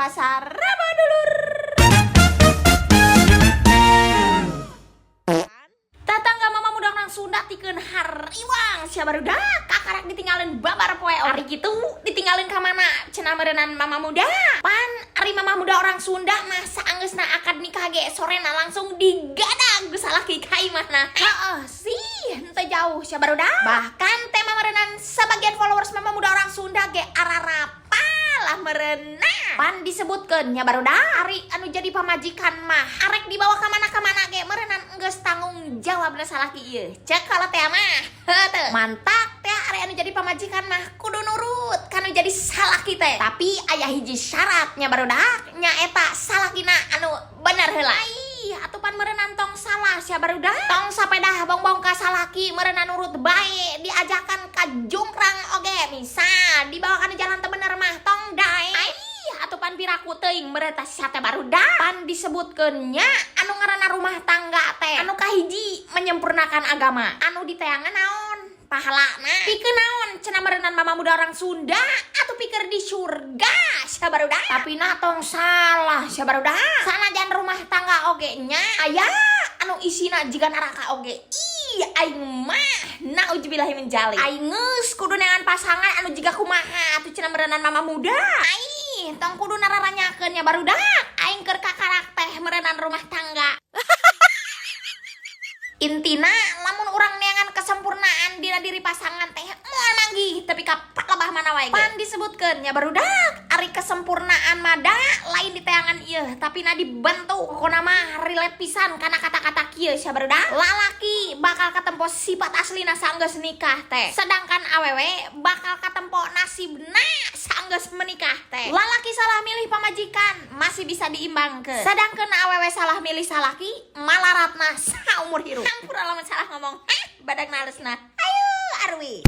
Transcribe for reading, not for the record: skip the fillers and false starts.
Pasar Rebo, dulur. Tatangga mama muda orang Sunda tikeun hariwang sia, barudak, kakarak ditinggalin babar poe. Ari kitu ditinggalin ka mana cenah meureunan mama muda? Pan ari mama muda orang Sunda mah saanggeusna akad nikah ge sorena langsung digadag ku salaki ka imahna. Heeh sih, henteu jauh sia, barudak. Bahkan teh meureunan sebagian followers mama muda orang Sunda ge ararapa lah merenang. Pan disebutkeun nya, barudak, ari anu jadi pamajikan mah arek dibawa ka mana ka mana ge meureunan enggeus tanggung jawab salaki ieu. Cek kalau teh mah heuh teu mantak teh, ari anu jadi pamajikan mah kudu nurut kanu jadi salaki teh. Tapi aya hiji syaratnya, barudak, nyaeta salakina anu bener heula. Ih, atuh pan meureunan tong salah sia, barudak. Tong sapedah bongbong ka salaki meureunan nurut bae, diajakan ka jungkrang oge misal dibawa kana jalan teu bener mah tong dae. Ih, atuh pan piraku teuing mereta sia teh, barudak. Pan disebutkeun nya, anu ngaranna rumah tangga teh anu kahiji menyempurnakan agama, anu diteangan naon? Pahalana. Pikeun naon cenah meureunan mama muda orang Sunda? Atuh pikir di surga sia, barudak. Tapi na tong salah sia, barudak, sanajan rumah tangga oge nya aya anu isina jiga neraka oge. Ih, aing mah naudzubillahi min dzalik. Aing geus kudu neangan pasangan anu jiga kumaha atuh cenah meureunan mama muda? Aing tong kudu nararanyakeun nya, barudak, aing keur kakarak teh meureunan rumah tangga. Intina lamun urang neangan kesempurnaan dina diri pasangan teh moal manggih tapi ka palebah mana wae ge. Pan disebutkeun nya, barudak, ari kesempurnaan mah da lain diteangan ieu, tapi na dibentuk. Pokona mah relate pisan kana kata-kata kieu sia, barudak: lalaki bakal katempo sifat aslina sanggeus nikah teh, sedangkan awewe bakal katempo nasibna sanggeus menikah teh. Lalaki salah milih pamajikan masih bisa diimbangkeun, sedangkan awewe salah milih salaki malaratna saumur hirup. Hampura lamun salah ngomong. Heh, badag nalesna. Ayo, arwi.